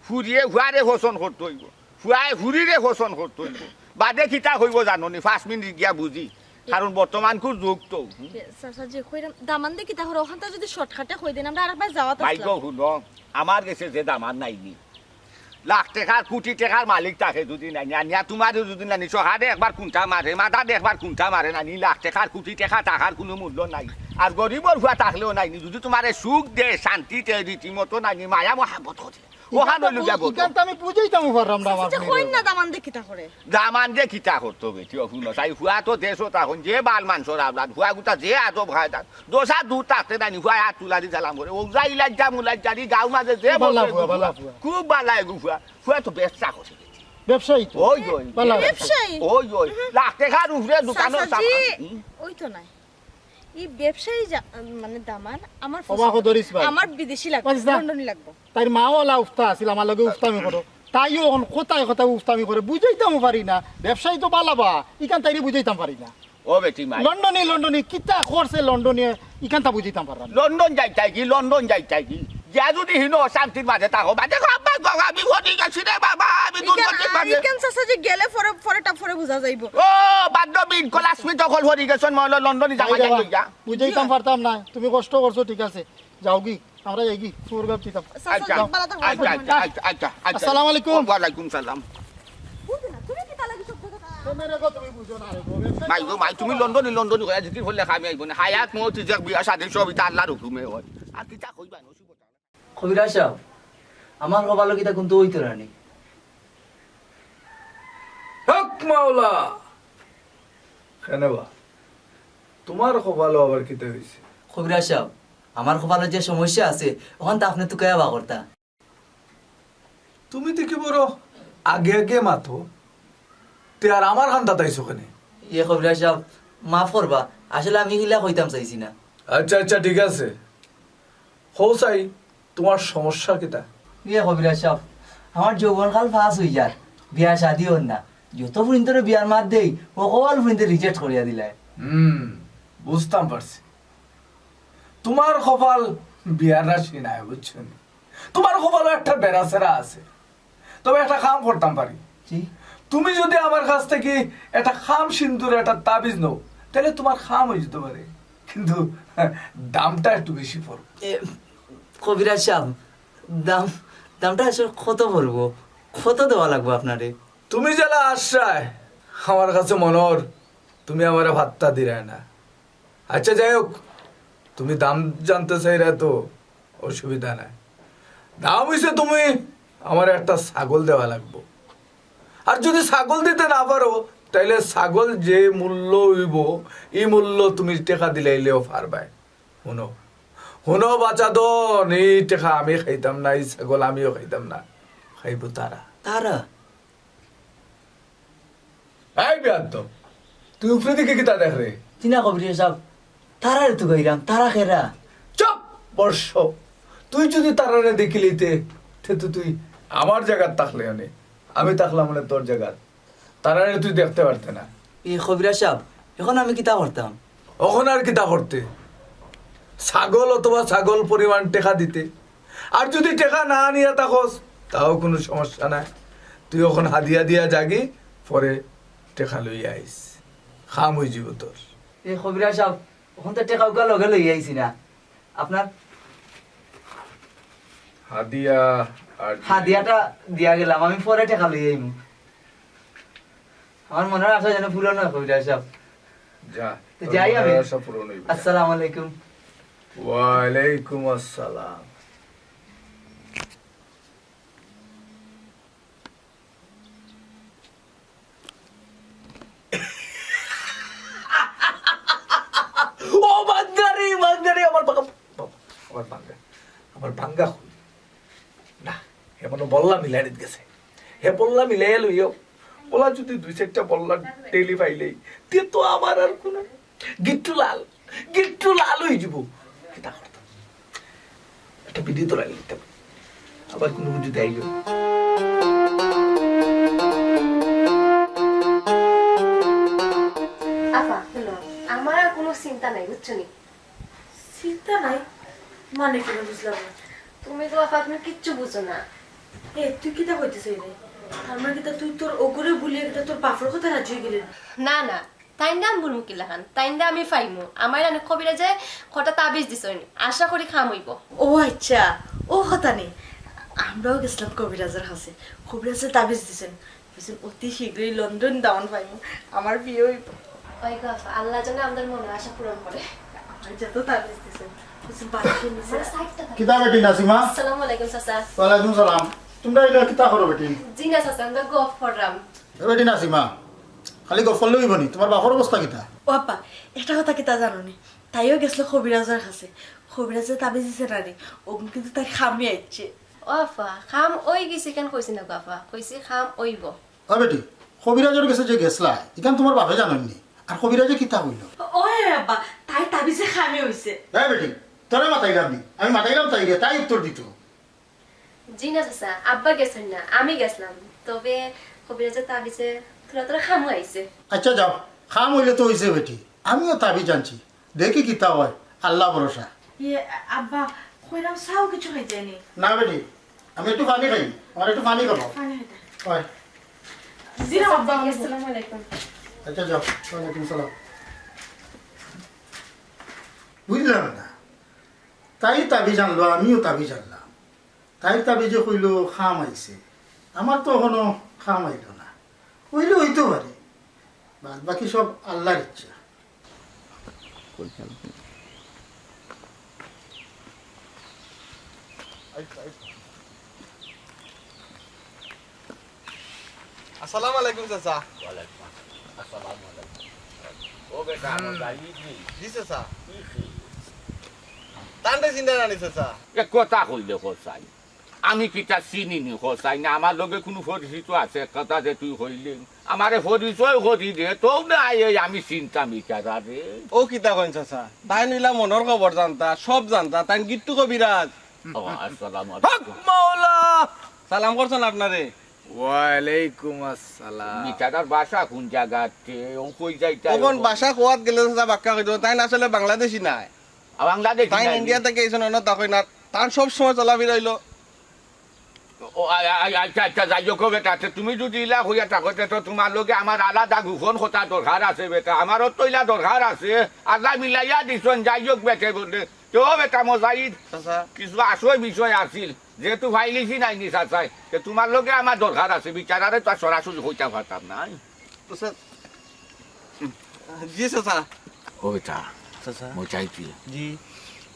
ফুরিয়ে ফুয়ারে পছন্দ করতো অইবো, ফুয়ায় ফুরিরে পছন্দ করতো অইবো। বাদে কিতা কইবো জানো নি? পাঁচ মিনিট গিয়া বুঝি, কারণ বর্তমান কুর যুগ তো। হুম? এ, চাচা যে কইরাম, দামান্দে কিতা করে, ওখানটা যদি শর্টকাটে কই দেন, আমরা আরেকবার যাওয়া ভাই গো, হুনো, আমার গেছে যে দামান নাইনি, লাখ টেকার, কোটি টেকার মালিক থাকে যদি নাইনি, আনিয়া তোমারে যদি নানি, সকালে একবার কুন্তা মারে, মাথাত একবার কুন্তা মারে নানি, লাখ টেকার, কোটি টেকা, টাকার কুনু মূল্য নাই। আর গরিবর ফুয়া থাকলেও নাইনি, যদি তোমারে সুখ দে, শান্তি দে, রীতিমতো নাইনি, মায়া মহাব্বত করে। ওখান অইল গিয়া বলতো। ইখান তো আমি বুঝাইতাম পারলাম না আমার আচ্ছা, ফুয়ারে। কইন না দামান্দে কিতা করে? দামান্দে কিতা করতো বেটি, ও হুনো, তাই ফুয়া তো দেশো তখন যে বাল মানষর আওলাদ, ফুয়া গুতা যে আদব খায় তার, দশা দূর থাকতে নানি, ফুয়া হাত তুলা দি সালাম করে, ও যাই লাজ্জা মুলাজ্জা দি গাঁও মাঝে যে বালা বলতো ফুয়া, এগু বালা ফুয়া। ফুয়া। খুব বালা এগু ফুয়া, ফুয়া তো ব্যবসা করে বেটি। ব্যবসায়ী তো? ওই, ওই। বালা ব্যবসায়ী? ওই, ওই। লাখ টেকার উপরে দোকানও চাচাজি, চাপা। হুম। ওই তো নাই। ই ব্যবসায়ী যা-, মানে দামান, আমার ওবা ফসল, কদরিস ভাই। আমার বিদেশি লাগবো, পারিস না? লন্ডনি লাগবো। তাইর মাও ওলা উফতা আছিল, আমার লগে উফতামি করো। তাইও অখন কথায় কথায় উফতামি করে, বুঝাইতামও পারি না। ব্যবসায়ী তো বালা বা, ইখান তাইরে বুঝাইতাম পারি না। ও বেটি মাই। লন্ডনি, লন্ডনি, কিতা করছে লন্ডনি, ইখান তা বুঝাইতাম পারলাম না। লন্ডন যাইতায় কি, লন্ডন যাইতায় কি? গিয়া যদি হিনো অশান্তির মাঝে থাকো, বাদে কও, "আব্বা গো, আমি হরি গেছি রে বাবা, আমি ইখান, দুর্গতির মাঝে।" ইখান চাচা যে গেলে পরে, পরে টা পরে বুঝা যাইবো। ও, বাদ দাও, বিন কলাসমি তখন হরি গেছন, মনে হয় লন্ডনি যাওয়া এই যায় বাবা, লইয়া। বুঝাইতাম পারতাম না, তুমি কষ্ট করছো, ঠিক আছে, যাও গি। আমরা এগি, সুর ব্যবসিতাম। চাচা, আচ্ছা, বালা থাকো, আচ্ছা, বালা থাকো। আচ্ছা, আচ্ছা, আচ্ছা, আচ্ছা। আসসালামু আলাইকুম। ওয়ালাইকুম সালাম। বুঝো না, তুমি কিতা লাগি সব কথা? তো মেরে গো, তুমি বুঝো না রে গো, ব্যবসা মাই গো, মাই, তুমি লন্ডনি, লন্ডনি কইয়া জিকির করলে কামে আইবো না। হায়াত মউত রিজেক বিয়া শাদী সব ইতা আল্লাহর হুকুমে হয়। আর কিতা কইবা, নসিব। কবিরাজ সাব, আমার কপালো কিতা কুন্তা অইতো না নি? হক মাওলা! কেনে বা? তোমার কপালো আবার কিতা অইছে? কবিরাজ সাব, আমার কপালো যে সমস্যা আছে, অখান তো আপনে তুকাইয়া বার করতা। তুমি দেখি বড় আগে আগে মাতো, তে আর আমার কান্দাত আইছো কেনে? ইয়ে কবিরাজ সাব, মাফ করবা, আসলে আমি ইলা কইতাম চাইছি না। আচ্ছা, আচ্ছা, ঠিক আছে। কও চাই, তোমার সমস্যা কিতা? ইয়ে কবিরাজ সাব, আমার যৌবনকাল পাস অই যার, বিয়া শাদী অর না। যত ফুরিন্তরে বিয়ার মাত দেই, হকল ফুরিন্তে reject করিয়া দিলায়। হুম, বুঝতাম পারছি। তোমার কপাল বিয়ার রাশি নায়, বুঝছো নি? তোমার কপালো একটা বেড়াছেড়া আছে। তবে একটা কাম করতাম পারি। জি। তুমি যদি আমার কাছ থাকি একটা খাম সিন্দুর, একটা তাবিজ নেও, তাইলে তোমার কাম অই যাইতো পারে। কিন্তু দামটা একটু বেশি পড়বো। এ, কবিরাজ সাব, দাম, দামটা আসলে কত পড়বো? কত দেওয়া লাগবো আপনারে? তুমি যেলা আশ্রয়, আমার কাছে মনে অর তুমি আমারে পাত্তা দিরায় না। আচ্ছা, যাই হোক, তুমি দাম জানতে চাইরায় তো অসুবিধা নাই। দাম অইছে তুমি আমারে একটা ছাগল দেওয়া লাগবো। আর যদি ছাগল দিতে না পারো, তাইলে ছাগল যে মূল্য অইবো, ই মূল্য তুমি টেকা দিলাইলেও পারবায়। হুনো, হুনো বাচাধন, ই টেকা আমি খাইতাম না, ই ছাগল আমিও খাইতাম না, খাইবো তারা। তারা? এই বেয়াদ্দব, তুই উপরে দিকে কিতা দেখরে? জি না কবিরাজ সাব, তারারে তো কইরাম, তারা কেরা? চুপ! বর্ষ, তুই যদি তারারে দেখিলিতে, তে তো তুই আমার জাগাত থাকলে অনে, আমি থাকলাম অনে তোর জাগাত। তারারে তুই দেখতে পারতে না। এ কবিরাজ সাব, এখন আমি কিতা করতাম? অখন আর কিতা করতে? ছাগল অথবা ছাগল পরিমাণ টেকা দিতে। আর যদি টেকা না আনিয়া থাকস, তাও কুনু সমস্যা নাই। তুই অখন হাদিয়া দিয়া যাগি, পরে টেকা লইয়া আইস। কাম অইযিবো তোর। এ কবিরাজ সাব, অখন তো টেকা উকা লগে লইয়া আইছি না। আপনার হাদিয়া আর হাদিয়াটা দিয়া গেলাম, আমি পরে টেকা লইয়া আইমু। আমার মনের আশা যেন পূরণ অয়, কবিরাজ সাব। যা, তো তোর যাই মনের আমি। আশা পূরণ অইবো। আসসালামু আলাইকুম। ওয়ালাইকুম আসসালাম। ও বাঙ্গারি, বাঙ্গারি, আমার বাঙ্গা, বাবা, আমার বাঙ্গা, আমার বাঙ্গা কই? না, হে মনো বল্লা মিলাইত গেছে। হে বল্লা মিলাইয়া লইও। বল্লা যদি দুই চাইরটা বল্লা ডেইলি পাইলেই, তে তো আমার আর কুনু গিট্টু লাল, গিট্টু লাল অইযিবো। কিতা করতাম? একটা বিড়ি ধরাই নিতাম। আবার কুনু যদি আইলো। আফা, হুনো, আমার আর কুনু চিন্তা নাই, বুঝছো নি? চিন্তা নাই? মানে কিতা বুঝলাম না। তুমি তো আফা, তুমি কিচ্ছু বুঝো না। এ, তুই কিতা কইতে চাইরে? তার মানে কিতা তুই তোর অগুরে ভুলিয়া কিতা তোর বাপর কথায় রাজি অইগেলে? না, না, তাইনরে আমি ভুলমু কিলাখান? তাইনরে আমি পাইমু। আমারে অনে কবিরাজে কয়টা তাবিজ দিছইন, আশা করি কাম অইবো। ও আইচ্ছা, অউ কথা নি। আমরাও গেছলাম কবিরাজর কাছে, কবিরাজে তাবিজ দিছইন। কইছইন, অতি শীঘ্রই লন্ডন দামান পাইমু, আমার বিয়া অইবো। ওই গো আফা, আল্লায় যেন আমরার মনের আশা পূরণ করে। আমার যত তাবিজ দিছইন, কইছইন বাড়িত নিছে। কিতা বেটি নাসিমা? আসসালামু আলাইকুম চাচা। ওয়ালাইকুম সালাম। তুমরা ইনো কিতা করো বেটি? জি না চাচা, আমরা গফ কররাম। এ বেটি নাসিমা, খালি গফ করলে অইবো নি? তুমার বাপর অবস্থা কিতা? ও আব্বা, একটা কথা কিতা জানো নি? তাইও গেছলো কবিরাজর কাছে, কবিরাজে তাবিজ দিছে না নি, অগুন কিন্তু তাইর কামে আইছে। ও আফা, কাম অইগেছে কেনে কইছি না গো আফা, কইছি কাম অইবো। ও বেটি, কবিরাজর গেছে যে গেছলা, ইখান তুমার বাপে জানইন নি? আর কবিরাজে কিতা কইলো? ওই আব্বা, তাইর তাবিজে কামে অইছে। এ বেটি, তোরে মাতাইলাম নি? আমি মাতাইলাম তাইরে, তাই উত্তর দিতো। জি না চাচা, আব্বা গেছইন না, আমি গেছলাম। তবে কবিরাজর তাবিজে থুড়া থুড়া কামো আইছে। আইচ্ছা যাও, কাম অইলে তো অইছে বেটি, আমিও তাবিজ আনছি, দেখি কিতা অয়, আল্লা ভরসা। ইয়ে, আব্বা, কইরাম চাও কিছু খাইতায় নি? না বেটি, আমি একটু পানি খাই, আমার একটু পানি খাবো। পানি খাইতা? অয়। জি না আব্বা, আমি আসসালামু আলাইকুম। আইচ্ছা যাও, ওয়ালাইকুম সালাম। বুঝলাম না, তাই তাবিজ আনলো, আমিও তাবিজ আনলাম। তাইর তাবিজে কইলো কাম আইছে, আমার তো অখনো কাম আইলো না। অইলে অইতো পারে, বাদ বাকি সব আল্লার ইচ্ছা। আসসালামু আলাইকুম চাচা। ওয়ালাইকুম আসসালাম। আসসালামু আলাইকুম। ও বেটা, হুম। আমার ভাই, ই কি? জি চাচা। ই কি? তানরে চিনরা না নি চাচা? এ কথা কইলে কসাই। আমি কিতা চিনি নি কসাই না, আমার লগে কুনু পরিচিত আছে, কথা যে তুই কইলি। আমারে পরিচয় করি দে, তো না, এই আমি চিনতাম ইতারে। ও কিতা কইন চাচা? তাইন অইলা মনর খবর জানতা, সব জানতা, তাইন গিট্টু কবিরাজ। ও, আসসালামু আলাইকুম। হক মাওলা! সালাম করছইন আপনারে। ওয়ালাইকুম আসসালাম। ইতারার বাসা কুন জাগাতে? ও কই যাইতা? অখন বাসা কওয়াত গেলে চাচা বাক্কা কই দিবো, তাইন আসলে বাংলাদেশি নায়। আ, বাংলাদেশি তাইন নায়। ইন্ডিয়া থাকি আইছইন, অনো থাকইন না। তান সব সময় চলাফিরা অইলো ও, আ-, আ-, আ-, আচ্ছা, আচ্ছা, যাই হোক বেটা, তে তুমি যুদি ইলা কইয়া থাকো, তে তো তুমার লগে আমার আলাদা গোপন কথা দরকার আছে বেটা, আমারও তো ইলা দরকার আছে। আল্লায় মিলাইয়া দিছইন, যাই হোক বেটা বলে। তে ও বেটা মুজাহিদ, চাচা। কিছু আসল বিষয় আছিল, যেহেতু ফাইলিছি নাইনি চাচায়, তে তুমার লগে আমার দরকার আছে, বেচারারে তো আর সরাসরি কইতাম পারতাম না। চাচা। জি চাচা। ও বেটা, চাচা। মুজাহিদ। জি।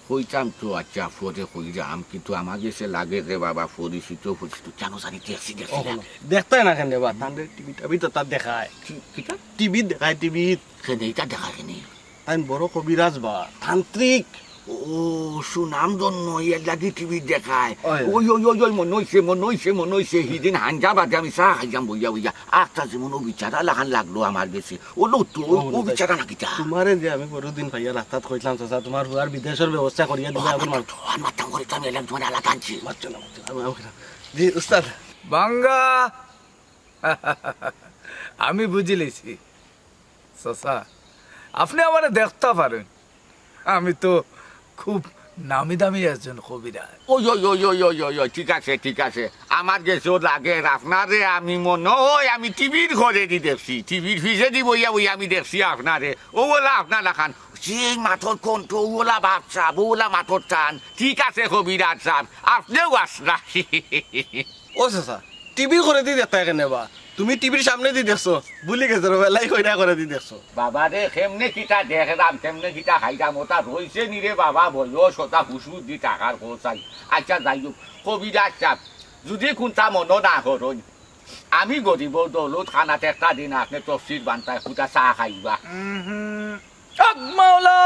কইতাম তো, আচ্ছা, পরে কইরাম, কিন্তু আমার গেছে লাগে রে বাবা, পরিচিত পরিচিত, কেন জানি দেখছি দেখছি ও, লাগে। দেখতায় না কেনে বা, তানরে টিভি টাভি তো তার দেখায়। কি-, কিতা? টিভি দেখায়, টিভি। কেনে, ইটা দেখায় কেনে? তাইন বড় কবিরাজ বা, তান্ত্রিক। ও, সুনাম ধন্য, এর লাগি টিভি দেখায়। ওই। ওই, ওই, ওই, ওই, মনো অইছে, মনো অইছে, মনো অইছে। হিদিন হাঞ্জা বাদে আমি চা খাইলাম বইয়া বইয়া। আখতা যেমন ও বেচারা লাখান লাগলো আমার গেছে। ও লো তো, ও, ও ও বেচারা নাকি তা? তুমারে যে আমি পরদিন পাইয়া রাস্তাত কইলাম, চাচা, তুমার পুয়ার বিদেশর ব্যবস্থা করিয়া দিলে আমার মাত-, আর মাতাম করি তো আমি এলাম তুমার আলাদা আনছি। মাতছো না, মাতছো না, আমি, আমি কইলাম। জি, উস্তাদ। বাঙ্গা। আমি বুঝিলিছি। চাচা, আপনে আমারে দেখতা পারইন। আমি তো খুব নামি দামি একজন কবিরাজ। ওই, ওই, ওই, ঠিক আছে, ঠিক আছে। আমার গেছেও লাগের আপনারে, আমি মনো অয় আমি টিভির ঘরেদি দেখছি, টিভির পিছেদি বইয়া বইয়া আমি দেখছি আপনারে। ও ওলা আপনার লাখান, সেই মাতর কণ্ঠ, ও ওলা বাপ সাব, ও ওলা মাতর টান। ঠিক আছে কবিরাজ সাব, আপনেও আসলা। ও চাচা, টিভির ঘরেদি দেখতায় কেনে বা? তুমি টিভির সামনেদি দেখছো, ভুলি গেছো রে, বেলাই কইরা ঘরেদি দেখছো। বাবা রে, কেমনে কিতা দেখরাম, কেমনে কিতা খাইরাম, ওটা রইছে নি রে বাবা, বয়স ওটা হুশ বুদ্ধি থাকার কথা। আচ্ছা, যাই হোক, কবিরাজ সাব, যুদি কুন্তা মনো না করইন, আমি গরিবর দৌলত খানাত একটা দিন আপনে তফসির বান্তায় কুটা চা খাইবা। উহুম। হক মাওলা!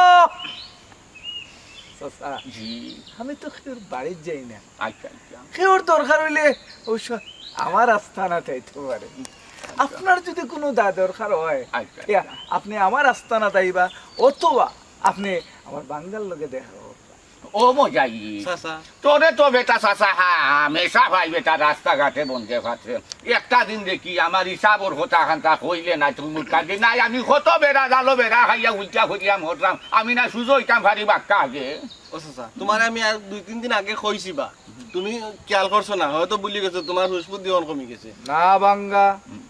চাচা, জি। আমি তো কেউর বাড়িত যাই না। আচ্ছা, আচ্ছা। কেউর দরকার অইলে অবশ্য আমার আস্তানাত আইতো পারে। আচ্ছা। আপনার যুদি কুনু দা-, দরকার অয়, আচ্ছা, ইয়া, আচ্ছা। আপনে আমার আস্তানাত আইবা, অথবা আপনে আমার বাঙ্গার লগে দেখা করবা। ও মুজাহিদ। চাচা। তোরে তো বেটা চাচা, হ্যাঁ, হামেশা পাই বেটা রাস্তাঘাটে বন্দে ফাত্রে। একটা দিন দেখি আমার হিসাবর কথা খান্তা কইলে না, তুই মুরকা দি নাই, আমি কত বেড়া জালো বেড়া খাইয়া উল্টা করিয়া মরলাম, আমি না সুজা অইতাম পারি বাক্কা আগে। ও চাচা, তুমারে আমি আর দুই তিন দিন আগে কইছি বা, তুমি খেয়াল করছো না, হয়তো ভুলি গেছো, তুমার হুশ বুদ্ধি অখন কমি গেছে। না বাঙ্গা, হুম।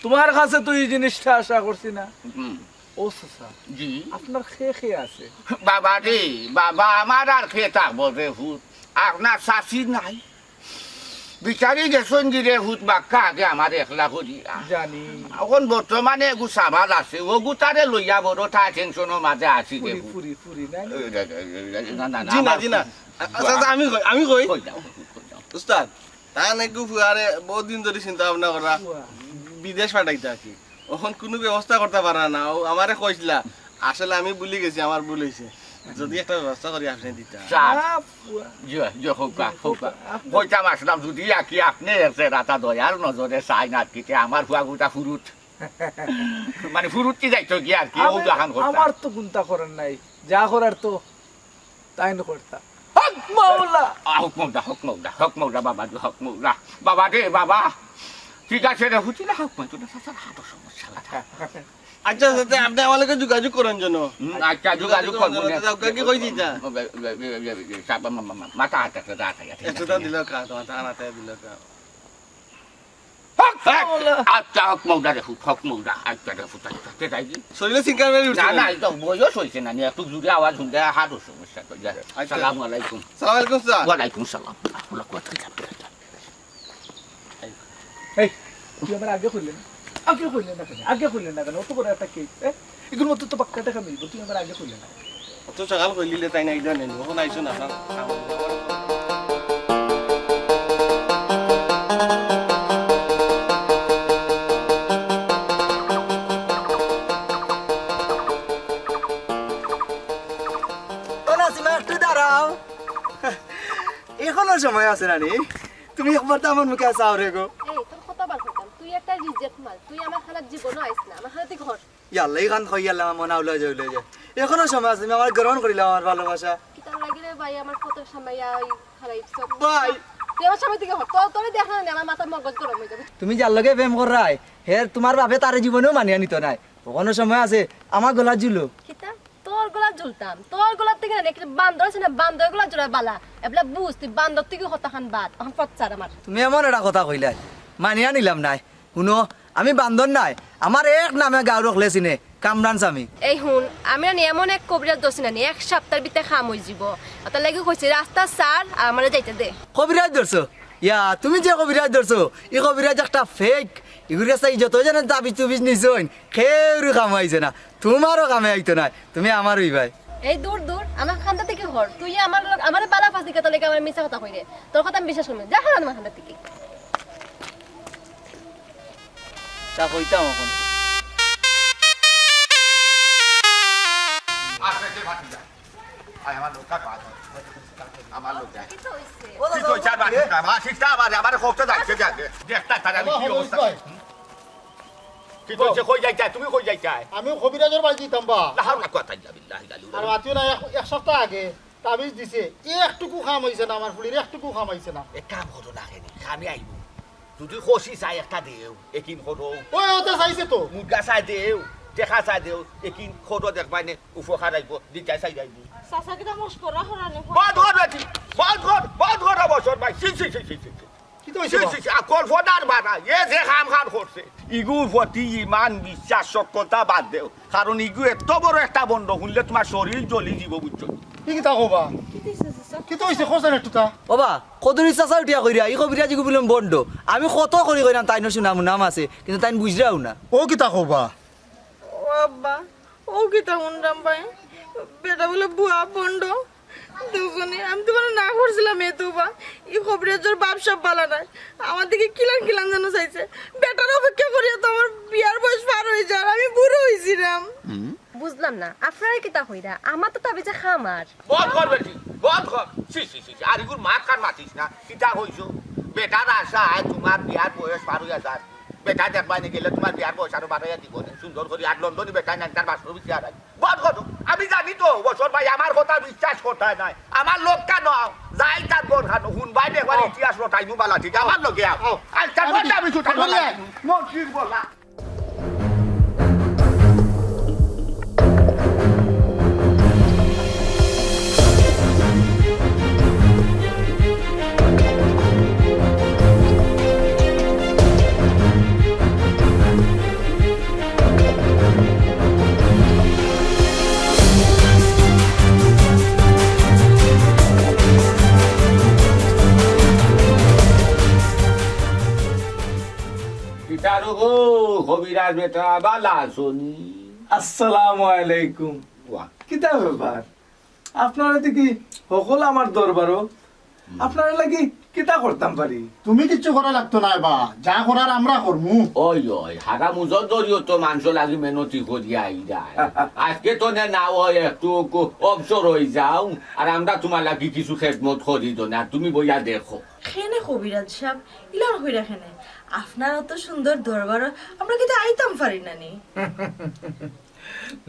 তুমার কাছে তো ই জিনিসটা আশা করছি না। হুম। ও চাচা, জি। আপনার কে কে আছে? বাবা রে, বাবা আমার আর কে থাকবো রে পুত? আপনার চাচি নাই? বিচারি গেছইন গি রে পুত, বাক্কা আগে আমার একলা করিয়া। জানি। অখন বর্তমানে এগু সাবাল আছে, ওগু তারে লইয়া বড় তা টেনশনর মাঝে আছি রে ফুরি, পুত। ফুরি, ফুরি, না, না। এ, এ, এ, এ, না, না, না, জি না, আমার জি না। আ-, আচ্ছা, আচ্ছা, আমি কই, আমি কই। কই যাও, কই যাও। উস্তাদ, তান এগু ফুয়ারে বহুত দিন ধরি চিন্তা ভাবনা করা, ফুয়া। বিদেশ পাঠাইতা আর কি। অখন কুনু ব্যবস্থা করতা পারা না, ও আমারে কইছিলা, আসলে আমি ভুলি গেছি, আমার ভুল অইছে। যুদি একটা ব্যবস্থা করি আপনে দিতা। স্যার, না, ফুয়া। জি, জি, হোক বা, জি, হোক বা। হোক বা। আপনি কইতাম আসলাম, যুদি আর কি আপনে এসে রাতা দয়ার নজরে চাইন আর কি, তে আমার ফুয়া গুটা ফুরুত। মানে ফুরুত কি যাইতো কি আর কি, ও আমি, জাহান করতা। আমার তো কুন্তা করার নাই, যা করার তো তাইন করতা। হক মাওলা! আ, হক মাওলা, হক মাওলা, হক মাওলা, বাবা, হক মাওলা। বাবা রে, বাবা। ঠিক আছে রে, হুতিলা হক মাওলা, তোর চাচার হাতর সমস্যা লাগা। আচ্ছা, আচ্ছা, আপনে আমার লগে যোগাযোগ করইন যেন। হুম, আচ্ছা, যোগাযোগ করইন করবো যেন। নে। আচ্ছা, ওকে কি কই দিতা? বে-, বে-, বে-, বে-, বে-, সা-, মা-, মা-, মা-, মাথা হাতে একটা রাত আইয়া। একশো টাকা দিল কা, তোমার টাকা না দিল কা। হক মাওলা। আচ্ছা, হক মাওলা রে, হক, হক মাওলা। আচ্ছা রে, হক, আচ্ছা, কে যাই কি? শরীরে সিনকার মেরে উঠছে না, না। না, এটা বয়স হইছে না, নি একটু জোরে আওয়াজ হুনলে হার্টর সমস্যা তো, যা। আচ্ছা। সালামু আলাইকুম। সালাম আলাইকুম, স্যার। ওয়ালাইকুম সালাম। ওয়ালাইকুম সালাম। এই, তুই আমার আগে কইলে না? আগে কইলে না কেন? আগে কইলে না কেন? অত বড় একটা কেস, এ? এগুলোর মধ্যে তো বাক্কা টাকা মিলবো, তুই আমার আগে কইলে না। অত সকাল কইলিলে তাই না, এই জানেন, অখন আইছো না, না। ও নাসিমা, একটু দাঁড়াও। এখনো সময় আছে নানি, তুমি একবার তো আমার মুখে চাও রে গো। এই, তোর কতবার কইতাম, তুই একটা রিজেক্ট মাল, তুই আমার খানাত জীবনও আইস না, আমার খানা থেকে হট। ইয়াল্লা, ইখান কই ইয়াল্লা, আমার মন আউলা যায়, উলা যায়। এখনো সময় আছে, তুমি আমারে গ্রহণ করিলাও আমার ভালোবাসা। কিতার লাগি রে ভাই, আমার ফটোর সামনে ইয়া ওই খারাপ সব। ভাই। তুই আমার সামনে থেকে হট, তোর, তোরে দেখ না, আমার মাথা মগজ গরম হয়ে যাবে। তুমি যার লগে প্রেম কররায়, হে তোমার বাপে তারে জীবনেও মানিয়া নিত নায়। এখনো সময় আছে, আমার গলাত ঝুলো। কিতা? তোর গলাত বলতাম, তোর গলার থাকি না, একটা বান্দর আছে না, বান্দর গলার জোড়া বালা। এবলা বুঝ, তুই বান্দর থাকি কথাখান বাদ, অখন ফচ্চার আমার। তুমি এমন একটা কথা কইলায়, মানিয়া নিলাম নায়। হুনো, আমি বান্দর নায়, আমার এক নামে গাঁওর অকলে চিনে, কামরান স্বামী। এই হুন, আমি না নি এমন এক কবিরাজ ধরছি না নি, এক সাপ্তার ভিতরে কাম অইযিবো। অতার লাগি কইছি, রাস্তা ছাড় আর আমারে যাইতে দে। কবিরাজ ধরছো? ইয়া, তুমি যে কবিরাজ ধরছো, ই কবিরাজ একটা fake। ইগুর গেছে যতজনে তাবিজ তুবিজ নিছইন, কেউরউ কামো আইছে না, তুমারও কামে আইতো নায়, তুমি আমার অইবায়। এই দূর দূর, আমার কান্দা থাকি হর। তুই আমার লগ, আমারে বালা পাস দেখি তোর লাগি আমারে মিছা কথা কইরে। তোর কথা আমি বিশ্বাস করমু না। যা হর আমার কান্দা থাকি। তা কইতাম অখন। আয়, আমার লোক, আয়, আয়। আমার লোক, আয়। কিতা অইছে? কিতা অইছে? আর মাতিস না, মাতিস না, আমার, আমার খোঁজটা যাইছে, যাইছে। দেখ না, তাহলে আমি কি অবস্থা? কিতা অইছে? কই যাইতায়? তুমি কই যাইতায়? আমি কবিরাজর বাড়ি যাইতাম বা। লা হাওলা কুওয়াতা ইল্লা বিল্লাহিল আলিয়্যিল আর আযীম। মাতিও না, এক, এক সাপ্তা আগে তাবিজ দিছে, একটুকু কাম অইছে না আমার ফুড়ির, একটুকু কাম অইছে না। এক কাম করো না কেনে, কামে আইবো। যদি খুশি চাই একটা দেও, একিন করো। ওই, ওটা চাইছে তো। মুরগা চাই দেও, দেখা চাই দেও, একিন করো, দেখবায় নে, উপকার আইবো, দিতায় চাই আইবো। চাচা কিতা মস্করা করা নি? বন্ধ কর বেটি, বন্ধ কর, বন্ধ কর অবসর ভাই। ছি, ছি, ছি, ছি, ছি, ছি। কিতা অইছে ছি, বা? ছি, ছি, আর কল্পনার বাধা, এ যে কাম কাজ করছে, ইগুর প্রতি ইমান, বিশ্বাস, সত্যতা বাদ দেও। কারণ ইগু এত বড় একটা ভন্ড, হুনলে তুমার শরীর জ্বলি যিবো, বুঝছো? ই কিতা কও বা? কিতা অইছে চাচা? কিতা অইছে, কও চাইন একটুতা? ও বা, কদুরি চাচা উঠিয়া কইরা, ই কবিরাজ ইগু বুলে ভন্ড। আমি কত করি কইরাম, তাইনর সুনাম উনাম আছে, কিন্তু তাইন বুঝরাউ না। ও কিতা কও বা? ও আব্বা, ও কিতা হুনরাম ভাই? বেটা বুলে ভুয়া ভন্ড। দুজনে, আমি তুমারে না করছিলাম এ তুবা। ই কবিরাজর বাপ সাপ বালা নায়। আমার দিকে কিলান কিলান যেন চাইছে। বেটার অপেক্ষা করিয়া তো আমার বিয়ার বয়স পার অই যার, আমি বুড়া অইছিলাম। বুঝলাম না, আপনারা কিতা কইরা? আমার তো তাবিজে কাম আর। বন্ধ কর বেটি, বন্ধ কর। ছি, ছি, ছি, ছি। আর ইগুর মাত কান মাতিস না। কিতা কইছো? বেটার আশায় তুমার বিয়ার বয়স পার অইয়া যার। বেটা দেখবায় নি গেলে তুমার বিয়ার বয়স আরো বাড়াইয়া দিবো নে। সুন্দর করি আর লন্ডনি বেটায় নাই, তার বাসর বিচি আর আই। বন্ধ করো। আমি জানি তো, বছর ভাই, আমার কথা বিশ্বাস করতায় নায়। আমার লোক কেন? যাই তার ঘর খানো, হুনবায় নে, একবার আও। ইতিহাস রটাইমু বালা, ঠিক আছে? আমার লগে আও। আও। আচ্ছা, আমি বলতে আমি ছুটাই বললে। বলা। মসজিদ বলা। কিতা রে গো, কবিরাজ বেটা, বালা আছো নি? আসসালামু আলাইকুম। ওয়া। কিতা ব্যাপার? আপনারা দেখি হকল আমার দরবারো। হুম। আপনারা লাগি কিতা করতাম পারি? তুমি কিচ্ছু করা লাগতো নায় বা, যা করার আমরা করমু। ওই, ওই, হারাম উজর দরিও তো মানষর লাগি মেহনতি করিয়া আইরায়। আজকে তো নে না অয়, একটু কু-, অবসর অই যাও, আর আমরা তুমার লাগি কিছু খেদমত করি তো না, তুমি বইয়া দেখো। কেনে কবিরাজ সাব, ইলান কইরা কেনে? আপনার অত সুন্দর দরবার, আমরা কিতা আইতাম পারি না নি?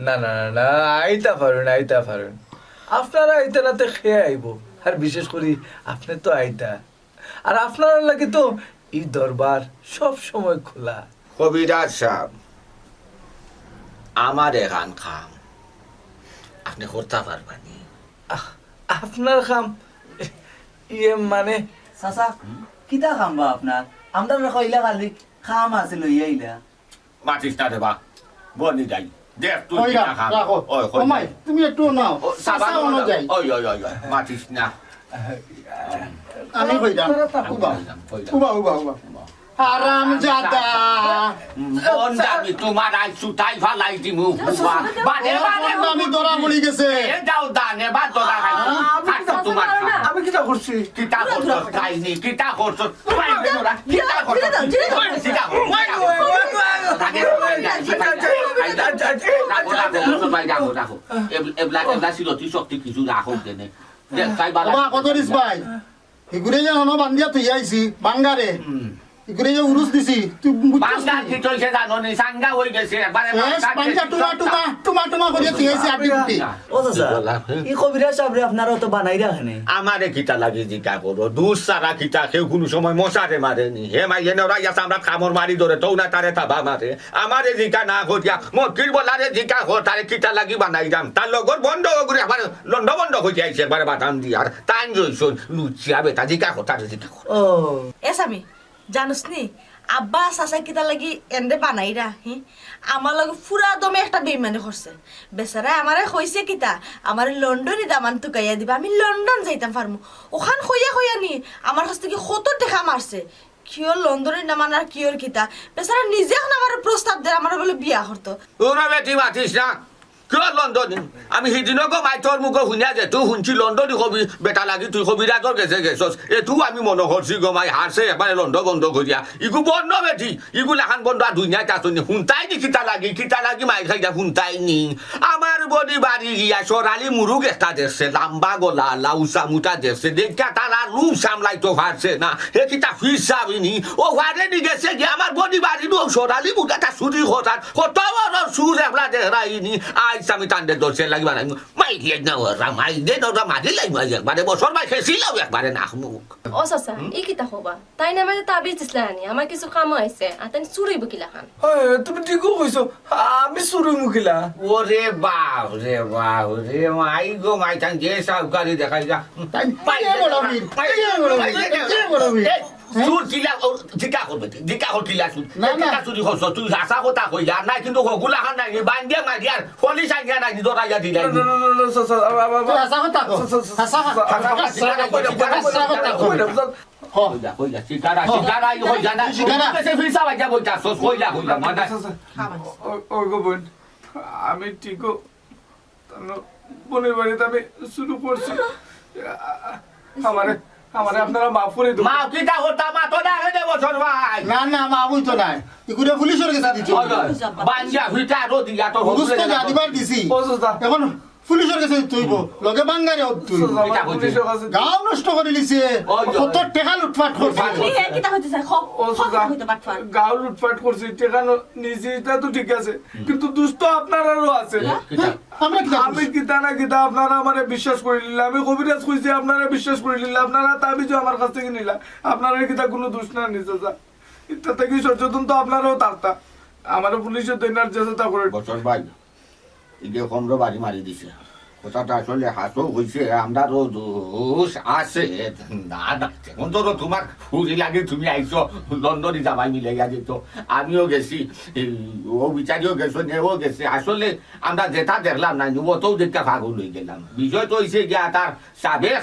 না, না, না, না, আইতা পারইন, আইতা পারইন। আপনারা আইতা না তে কে আইবো? আর বিশেষ করি আপনে তো আইতা। আর আপনারার লাগি তো ই দরবার সব সময় খোলা। কবিরাজ সাব, আমার এখান কাম আপনে করতা পারবা নি? আহ, আপনার কাম, ইয়ে মানে চাচা, হুম? কিতা কাম বা আপনার? আমরারে কইলা খালি কাম আছে লইয়া আইলা। মাতিস না রে বা, বনি যাই। দেখ তুই কইরা, কিতা কাম। রাখো। ওই, কই ও মাই, যাই। তুমি একটু নাও। ও, চাচা সাবান অনো যাই। ওই, ওই, ওই, ওই, মাতিস না। আমি কইরাম। কইরাম, উবা। কইরাম। উবা, উবা, উবা। হারাম জাদা। বন্দ আমি তুমার আই সুতাই ফালাই দিমু। উবা। বাদে, বাদে। বন্দ আমি ধরা পড়ি গেছে। এ যাও দানে বা ধরা খাই। আ-, আমি খাচ্ছ কিতা তুমার করছি? আমি কিতা করছি? কিতা করছো? কাহিনী, কিতা করছো? তুমার এমনি ওরা কিতা করছো? কিতা করছো? রাখো, রাখো, রাখো, রাখো, রাখো। এব-, এবলা, এবলা ছিল, তুই শক্তি কিছু রাখো কেনে? দেখ, তাই বালা। বাবা, কত রিস ভাই? হিগুরে যে হনো বান্ধিয়া তুই আইছি, বাঙ্গারে। হুম। ইগুরে যে উরুস দিছি, তুই বুঝছস নি? পাঙ্গা কি তৈছে জানো নি? সাঙ্গা অই গেছে, একবারে শেষ, পাঙ্গা পাঙ্গা টুমা, টুমা, টুমা, টুমা করিয়া থুইছে আড্ডি গুড্ডি। ও চাচা, না। ই কবিরাজ সাবরে আপনারা অত বানাইরা কেনে? আমারে কিতা লাগি জিকা করো? দুষ ছাড়া কিতা কেউ কুনু সময় মশারে মারে নি? হে মাইয়ে নরাই আছে, আমরা কামড় মারি ধরে, তৌ না তারে থাবা মারে। আমারে জিকা না করিয়া, মক্কির বলারে জিকা কর, তারে কিতা লাগি বানাইরাম? তার লগর বন্ধ অগুরে একবারে লন্ড বন্ধ করিয়া আইছে, একবারে বাদাম দিয়া। আর তাইন রইছইন, লুচিয়া বেটা, জিকা কর, তারে জিকা কর। ও। এ স্বামী, জানোস নি, আব্বা চাচা কিতা লাগি এনরে বানাইরা, হি? আমার লগে পুরা দমে একটা বেইমানি করছে। বেচারায় আমারে কইছে কিতা, আমারে লন্ডনি দামান তুকাইয়া দিবা, আমি লন্ডন যাইতাম পারমু। অখান কইয়া কইয়া নি, আমার কাছ থাকি কত টেকা মারছে। কিওর লন্ডনি দামান আর কিওর কিতা? বেচারা নিজে অখন আমারে প্রস্তাব দের, আমারে বুলে বিয়া করতো। ওরা বেটি মাতিস না। কিওর লন্ডনি? আমি হিদিনও গো মাই তোর মুখো হুনিয়া যেতু হুনছি লন্ডনি কবি, বেটা লাগি তুই কবিরাজর গেছে গেছস। এতু আমি মনো করছি গো মাই হারছে একবারে লন্ড বন্ধ করিয়া। ইগু বন্ধ বেটি, ইগু লাখান বন্ধ আর দুনিয়াত আছইন নি। হুনতায় নি কিতা লাগি, কিতা লাগি মাই খাইয়া হুনতায় নি। আমার বডি বাড়ি গিয়া সরালি মুরুগ একটা দেখছে, লাম্বা গলা, লাউসা মুটা দেখছে। দেখিয়া তার আর লোভ সামলাইতো পারছে না। হে কিতা ফিরসাবি নি? ও ফারে নি গেছে গিয়া আমার বডি বাড়ি নু সরালি মুরুগ একটা চুরি করার। কত বড় চুর একলা দেখরায় নি। আইজ আমি তানরে ধরছে লাগি বানাইমু। মাইরে না ওরা, মাইরে না ওরা, মারি লাইমু আইজ একবারে। বছর মাই খেছিলাম একবারে নাক মুখ। ও চাচা, ই কিতা কবা? তাইন আমারে তাবিজ দিছলা নি, আমার কিছু কামো আইছে। আর তাইন চুর অইবো কিলাখান? হয়, তুমি ঠিকউ কইছো, আমি চুর অইমু কিলা। ওরে বাপ রে বাপ রে, মাই গো মাই, তাইন যে সাউকারি দেখাইলা। তাইন মাই কে দে বড় না, বীর? মাই কে দে বড় না, বীর? মাই দে না। কে বড় বীর? এ, হ্যাঁ? চুর কিলা, ও, জিকা করবে, জিকা কর কিলা চুর। না, এ, না। কিলা চুরি করছো, তুই হাছা কথা কইলা, না কিন্তু হগুলাখান নাই, বান্দিয়া মারিয়ার, পুলিশ আনিয়া নাই, ধরাইয়া দিলাই। না, না, না, না, না, স্যার, স্যার, আ, আ, আ, তুই হাছা কথা কর। স্যার, স্যার, স্যার, হাছা কথা। স্যার, স্যার, হাছা কথা। কইলা, কইলা, কইলা, কইলা, কইলা, কইলা, কইলা। হ। কইলা, কইলা, জিকারা, হ। জিকারা, ই কইলা না। জিকারা। তুই কাছে ফিরসাব আইয়া বইতাছস, কইলা, কইলা, মানে। স্যার, স্যার, ও, ও, ও গো বোন, আমি ঠিকও তানো বইনর বাড়িত আমি চুরি করছি। আমারে, আমারে আপনারা মাফ করি দিন। মাফ কিতা করতা, মা তো না হে দেব সরবাই। না, না, মাফ অইতো নায়। ইগুরে পুলিশর গেছে দিতে অইবো। বান্দিয়া ফিটা আরো দিয়া তো পুলিশ তো যা দিবার দিছি। ও চাচা। এখন পুলিশর গেছে দিতে অইবো। লগে বাঙ্গারে অত তুই। চাচা, আমার পুলিশর কাছে গাঁও নষ্ট করিলিছে। ওই, ওই। কত টেকা লুটপাট করছে। হে কিতা কইতে চায়? খ, ও খ, চাচা, কিতা কইতে বাটপার? গাঁও লুটপাট করছে, টেকা ন-, নিছি, ইটা তো ঠিক আছে। হুম। কিন্তু দুষ তো আপনারারও আছে। এ, কিতা? আমরা কিতা আমি করছি? কিতা না কিতা আপনারা আমারে বিশ্বাস করিলিলা। আমি কবিরাজ কইছি, আপনারা বিশ্বাস করিলিলা। আপনারা তাবিজও আমার কাছ থাকি নিলা। আপনারার কিতা কুনু দুষ না নি চাচা। ইটা থাকি সচেতন তো আপনারাও থাকতা। আমারে পুলিশে ধইরা জেলে তা করে। বছর ভাই, ইগে কমরো বাড়ি মারি দিছে। কথাটা আসলে হাছাউ কইছে, আমরারও দুষ আছে। না, না, এখন ধরো তুমার ফুরি লাগি তুমি আইছো, লন্ডনি জামাই মিলাইয়া দিতো। আমিও গেছি, এই, ও বিচারিও গেছে, নেও গেছে। আসলে আমরা যেটা দেখলাম না, অতাউ দেখিয়া পাগল অইগেলাম। বিষয় তো অইছে গিয়া তার সাবেক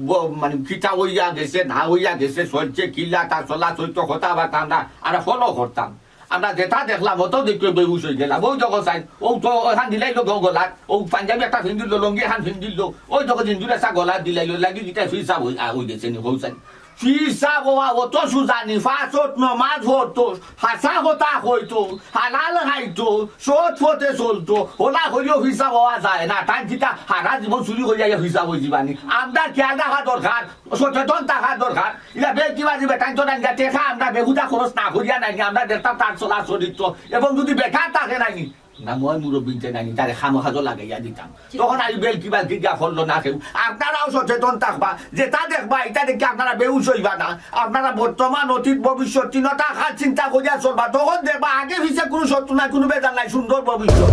ব-, মানে, কিতা অইয়া গেছে, না অইয়া গেছে, চলছে কিলা, তার চলা চরিত্র, কথাবার্তা আমরা, আমরা follow করতাম। আমরা যেটা দেখলাম, অতাউ দেখিয়া বেহুশ অইগেলাম। অউ দেখো চাইন, অউ তো অখান দিলাইলো গ-, গলাত, অউ পাঞ্জাবি একটা ফিন্দিলো, লুঙ্গি এখান ফিন্দিলো, অউ দেখো জিঞ্জুর একটা গলাত দিলাইলো, লাগি কিতা ফিরসাব অই-, আ, অইগেছে নি, কও চাইন। ফিরসাব অওয়া অত সুজা নি, পাঁচ ওয়াক্ত নমাজ পড়তো, হাছা কথা কইতো, হালাল খাইতো, সৎ পথে চলতো, অলা করিও ফিরসাব অওয়া যায় না। তাইন কিতা হারা জীবন চুরি করিয়া ইয়া ফিরসাব অইযিবা নি? আমরার খিয়াল রাখা দরকার, সচেতন থাকা দরকার। ইলা বেলকিবাজি বেটাইন তো নাইনি, টেকা আমরা বেহুদা খরচ না করিয়া নাইনি, আমরা দেখতাম তার চলা চরিত্র। এবং যুদি বেকার থাকে নাইনি, না ময় মুরব্বিন্তে নাইনি, তারে কামো কাজো লাগাইয়া দিতাম। তখন আর বেলকিবাজি গিয়া করলো না কেউ। আপনারাও সচেতন থাকবা, যেটা দেখবা, ইটা দেখিয়া আপনারা বেহুশ অইবা না। আপনারা বর্তমান, অতীত, ভবিষ্যৎ তিনটা খান চিন্তা করিয়া চলবা। তখন দেখবা আগে পিছে কুনু শত্রু নাই, কুনু বেজার নাই, সুন্দর ভবিষ্যৎ।